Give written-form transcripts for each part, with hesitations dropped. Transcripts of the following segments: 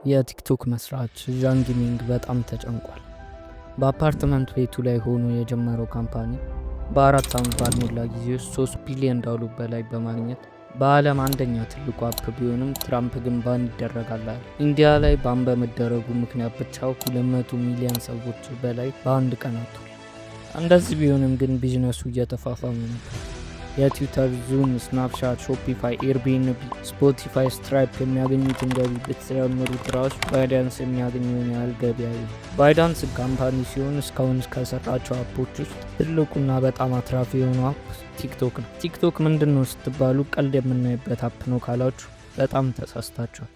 የቲክቶክ መስራች ዣንግ ሚንግ በጣም ተጨንቋል። በአፓርትመንት ቤቱ ላይ ሆኖ የጀመረው company በ4 ዓመት ባልሞላ ጊዜ ውስጥ 3 ቢሊዮን ዶላር በላይ በማግኘት በዓለም አንደኛ ትልቁ app ቢሆንም ትራምፕ ግን ban ይደረጋል አለ። ኢንዲያ ላይ ban በመደረጉ ምክንያት ብቻ 200 ሚሊዮን ሰዎች በላይ በአንድ ቀን አጥቷል። እንደዚህ ቢሆንም ግን ቢዝነሱ እየተፋፋመ ነበር። የትዊተር፣ ዙም፣ ስናፕቻት፣ ሾፒፋይ፣ ኤርቢኤንቢ፣ ስፖቲፋይ፣ ስትራይፕ የሚያገኙትን ገቢ ብትጨምሩት ራሱ ባይዳንስ የሚያገኘውን ያህል ገቢ ያዩ። ባይዳንስ company ሲሆን እስካሁን ከሰራቸው app ኦች ውስጥ ትልቁና በጣም አትራፊ የሆነው app ቲክቶክ ነው። ቲክቶክ ምንድን ነው ስትባሉ ቀልድ የምናይበት app ነው ካላችሁ በጣም ተሳስታችኋል።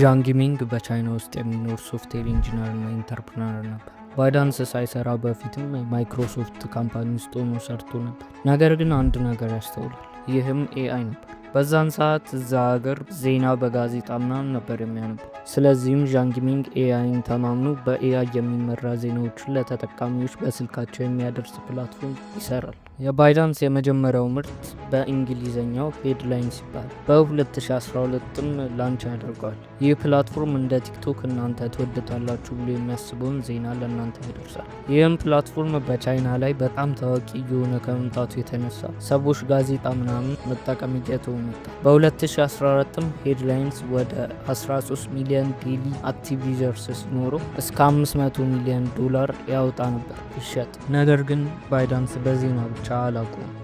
ዣንግ ሚንግ በቻይና ውስጥ የሚኖር software engineer እና entrepreneur ነበር። ባይዳንስ ሳይሰራ በፊትም ማይክሮሶፍት company ውስጥ ሆኖ ሰርቶ ነበር። ነገር ግን አንድ ነገር ያስተውላል፣ ይህም AI ነበር። በዛን ሰዓት እዛ ሀገር ዜና በጋዜጣ ምናምን ነበር የሚያነቡት። ስለዚህም ዣንግ ሚንግ AI ን ተማምኖ በ AI የሚመራ ዜናዎችን ለተጠቃሚዎች በስልካቸው የሚያደርስ platform ይሰራል። የባይዳንስ የመጀመሪያው ምርት በእንግሊዝኛው Headlines ይባላል። በ2012ም launch ያደርገዋል። ይህ platform እንደ ቲክቶክ እናንተ ትወዱታላችሁ ብሎ የሚያስበውን ዜና ለእናንተ ያደርሳል። ይህም platform በቻይና ላይ በጣም ታዋቂ እየሆነ ከመምጣቱ የተነሳ ሰዎች ጋዜጣ ምናምን መጠቀም እየተው መጣ። በ2014ም Headlines ወደ 13 ሚሊዮን daily active users ሲኖረው እስከ 500 ሚሊዮን ዶላር ያወጣ ነበር ይሸጥ። ነገር ግን ባይዳንስ በዜና ብቻ አላቆመም።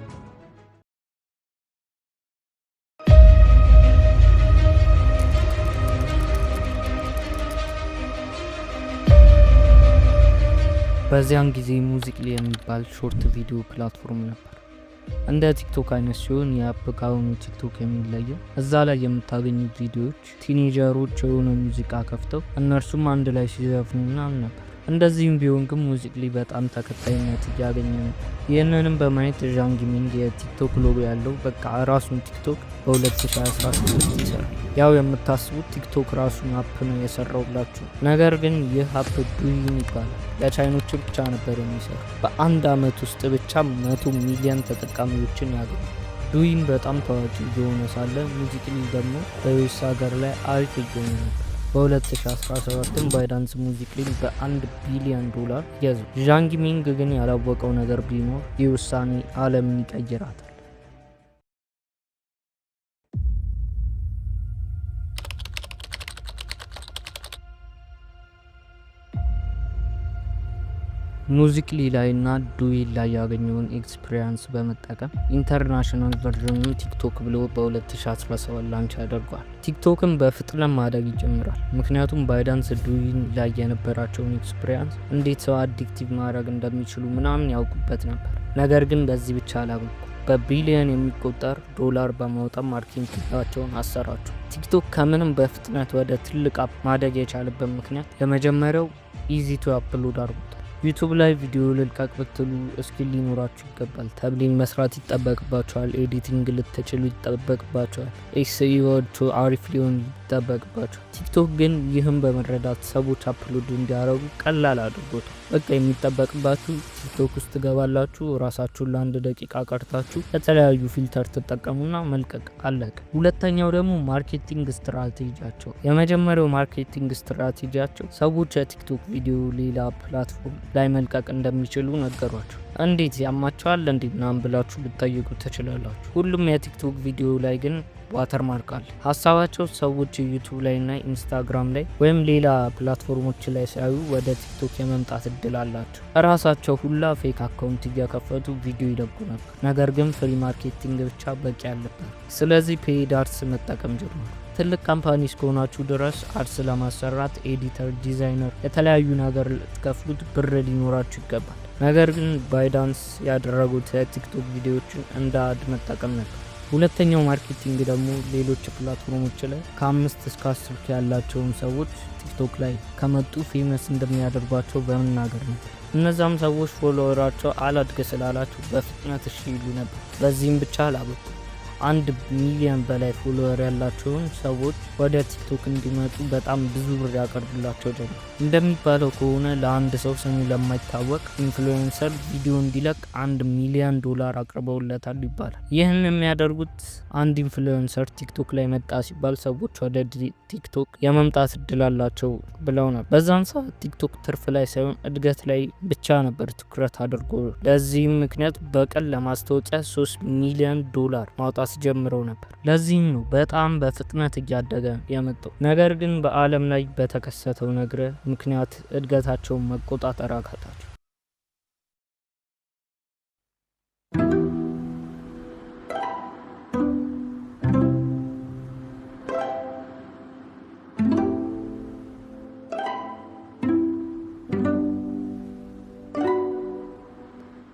በዚያን ጊዜ ሙዚክሊ የሚባል short video platform ነበር። እንደ ቲክቶክ አይነት ሲሆን የ app ከአሁኑ ቲክቶክ የሚለየው እዛ ላይ የምታገኙት ቪዲዮዎች teenager ኦች የሆነ ሙዚቃ ከፍተው እነርሱም አንድ ላይ ሲዘፍኑ ምናምን ነበር። እንደዚህም ቢሆን ግን ሙዚክሊ በጣም ተከታይነት እያገኘ ነበር። ይህንንም በማየት ዣንግ ሚንግ የቲክቶክ ሎጎ ያለው በቃ ራሱን ቲክቶክ በ2016 ይሰራል። ያው የምታስቡት ቲክቶክ ራሱን app ነው የሰራው ብላችሁ፣ ነገር ግን ይህ app ዱይን ይባላል። ለቻይኖች ብቻ ነበር የሚሰራው። በአንድ አመት ውስጥ ብቻ 100 ሚሊዮን ተጠቃሚዎችን ያገኛል። ዱይን በጣም ታዋቂ እየሆነ ሳለ ሙዚክሊ ደግሞ በ US ሀገር ላይ አሪፍ እየሆነ ነበር። በ2017 ባይዳንስ ሙዚክሊን በ1 ቢሊዮን ዶላር ገዛው። ዣንግ ሚንግ ግን ያላወቀው ነገር ቢኖር ይህ ውሳኔ ዓለምን ይቀይራታል። ሙዚክሊ ላይ እና ዱይን ላይ ያገኘውን experience በመጠቀም international version ኑ ቲክቶክ ብሎ በ2017 launch ያደርገዋል። ቲክቶክም በፍጥነት ማደግ ይጀምራል። ምክንያቱም ባይዳንስ ዱይን ላይ የነበራቸውን experience እንዴት ሰው addictive ማድረግ እንደሚችሉ ምናምን ያውቁበት ነበር። ነገር ግን በዚህ ብቻ አላበቁም። በቢሊዮን የሚቆጠር ዶላር በማውጣት marketing ኣቸውን አሰራጩ። ቲክቶክ ከምንም በፍጥነት ወደ ትልቅ app ማደግ የቻለበት ምክንያት የመጀመሪያው easy to upload አድርጎታል። ዩቱብ ላይ ቪዲዮ ልልቀቅ ብትሉ skill ሊኖራችሁ ይገባል። Thumbnail መስራት ይጠበቅባችኋል። Editing ልትችሉ ይጠበቅባችኋል። SEO አሪፍ ሊሆን ይጠበቅባችኋል። ቲክቶክ ግን ይህም በመረዳት ሰዎች upload እንዲያደርጉ ቀላል አድርጎታል። በቃ የሚጠበቅባችሁ ቲክቶክ ውስጥ ትገባላችሁ፣ ራሳችሁን ለአንድ ደቂቃ ቀርጻችሁ የተለያዩ filter ትጠቀሙና መልቀቅ፣ አለቀ። ሁለተኛው ደግሞ marketing strategy ያቸው። የመጀመሪያው marketing strategy ያቸው ሰዎች የቲክቶክ ቪዲዮ ሌላ platform ላይ መልቀቅ እንደሚችሉ ነገሯቸው። እንዴት ያማቸዋል እንዴ ምናምን ብላችሁ ልትጠይቁ ትችላላችሁ። ሁሉም የቲክቶክ ቪዲዮ ላይ ግን watermark አለ። ሀሳባቸው ሰዎች ዩቱብ ላይ እና ኢንስታግራም ላይ ወይም ሌላ platform ኦች ላይ ሲያዩ ወደ ቲክቶክ የመምጣት እድል አላቸው። እራሳቸው ሁላ fake account እየከፈቱ ቪዲዮ ይለቁ ነበር። ነገር ግን free marketing ብቻ በቂ አልነበር። ስለዚህ paid ads መጠቀም ጀመሩ። ትልቅ company እስከሆናችሁ ድረስ ads ለማሰራት editor፣ ዲዛይነር፣ የተለያዩ ነገር ልትከፍሉት ብር ሊኖራችሁ ይገባል። ነገር ግን ባይዳንስ ያደረጉት የቲክቶክ ቪዲዮዎችን እንደ ad መጠቀም ነበር። ሁለተኛው marketing ደግሞ ሌሎች platform ኦች ላይ ከ5 እስከ 10 K ያላቸውን ሰዎች ቲክቶክ ላይ ከመጡ famous እንደሚያደርጓቸው በመናገር ነበር። እነዛም ሰዎች follower ኣቸው አላድግ ስላላቸው በፍጥነት እሺ ይሉ ነበር። በዚህም ብቻ አላበቁም። 1 ሚሊዮን በላይ follower ያላቸውን ሰዎች ወደ ቲክቶክ እንዲመጡ በጣም ብዙ ብር ያቀርቡላቸው ጀመር። እንደሚባለው ከሆነ ለአንድ ሰው ስሙ ለማይታወቅ influencer ቪዲዮ እንዲለቅ $1 ሚሊዮን አቅርበውለታል ይባላል። ይህን የሚያደርጉት አንድ influencer ቲክቶክ ላይ መጣ ሲባል ሰዎች ወደ ቲክቶክ የመምጣት እድል አላቸው ብለው ነበር። በዛን ሰዓት ቲክቶክ ትርፍ ላይ ሳይሆን እድገት ላይ ብቻ ነበር ትኩረት አድርጎ። ለዚህም ምክንያት በቀን ለማስታወቂያ 3 ሚሊዮን ዶላር ማውጣት ጀምረው ነበር። ለዚህም ነው በጣም በፍጥነት እያደገ የመጣው። ነገር ግን በዓለም ላይ በተከሰተው ነገር ምክንያት እድገታቸውን መቆጣጠር አቃታቸው።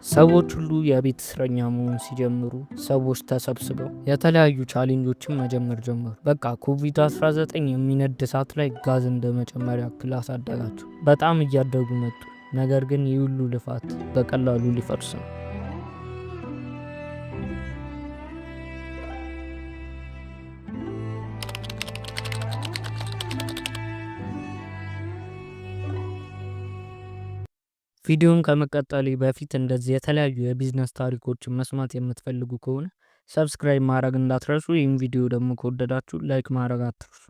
ሰዎች ሁሉ የቤት እስረኛ መሆን ሲጀምሩ ሰዎች ተሰብስበው የተለያዩ challenge ኦችን መጀመር ጀመሩ። በቃ ኮቪድ-19 የሚነድ እሳት ላይ ጋዝ እንደመጨመር ያክል አሳደጋቸው። በጣም እያደጉ መጡ። ነገር ግን ይህ ሁሉ ልፋት በቀላሉ ሊፈርስ ነው። ቪዲዮን ከመቀጠሌ በፊት እንደዚህ የተለያዩ የቢዝነስ ታሪኮችን መስማት የምትፈልጉ ከሆነ subscribe ማድረግ እንዳትረሱ። ይህም ቪዲዮ ደግሞ ከወደዳችሁ like ማድረግ አትርሱ።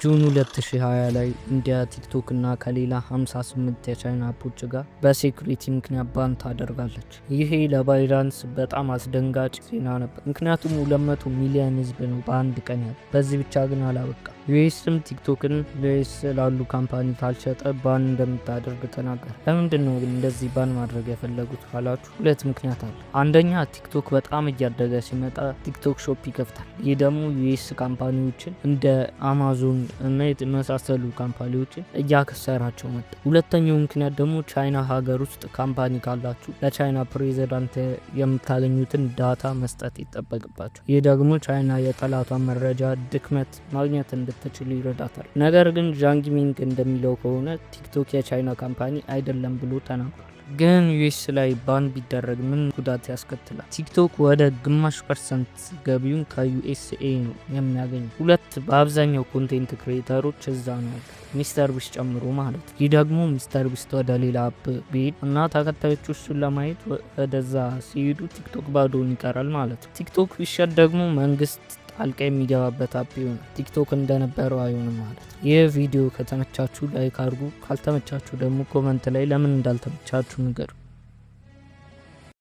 June 2020 ላይ ኢንዲያ ቲክቶክ እና ከሌላ 58 የቻይና app ኦች ጋር በ security ምክንያት ban ታደርጋለች። ይሄ ለባይዳንስ በጣም አስደንጋጭ ዜና ነበር፣ ምክንያቱም 200 ሚሊዮን ህዝብ ነው በአንድ ቀን ያለ። በዚህ ብቻ ግን አላበቃም። US ም ቲክቶክን ለ US ላሉ company ካልሸጠ ban እንደምታደርግ ተናገረ። ለምንድን ነው ግን እንደዚህ ban ማድረግ የፈለጉት ካላችሁ ሁለት ምክንያት አለ። አንደኛ፣ ቲክቶክ በጣም እያደገ ሲመጣ ቲክቶክ Shop ይከፍታል። ይህ ደግሞ US company ዎችን እንደ አማዞን እና የመሳሰሉ company ዎችን እያከሰራቸው መጣ። ሁለተኛው ምክንያት ደግሞ ቻይና ሀገር ውስጥ company ካላችሁ ለቻይና ፕሬዚዳንት የምታገኙትን data መስጠት ይጠበቅባቸው። ይህ ደግሞ ቻይና የጠላቷን መረጃ ድክመት ማግኘት እንድትችል ይረዳታል። ነገር ግን ዣንግ ሚንግ እንደሚለው ከሆነ ቲክቶክ የቻይና company አይደለም ብሎ ተናግሯል። ግን US ላይ ban ቢደረግ ምን ጉዳት ያስከትላል? ቲክቶክ ወደ ግማሽ percent ገቢውን ከ USA ነው የሚያገኘው። ሁለት፣ በአብዛኛው content creator ኦች እዛ ነው ያሉት፣ ሚስተር ቢስት ጨምሮ ማለት ነው። ይህ ደግሞ ሚስተር ቢስት ወደ ሌላ app ቢሄድ እና ተከታዮቹ እሱን ለማየት ወደዛ ሲሄዱ ቲክቶክ ባዶን ይቀራል ማለት ነው። ቲክቶክ ቢሸጥ ደግሞ መንግስት ጣልቃ የሚገባበት app ይሆናል። ቲክቶክ እንደነበረው አይሆንም ማለት ነው። ይህ ቪዲዮ ከተመቻችሁ like አድርጉ። ካልተመቻችሁ ደግሞ comment ላይ ለምን እንዳልተመቻችሁ ንገሩ።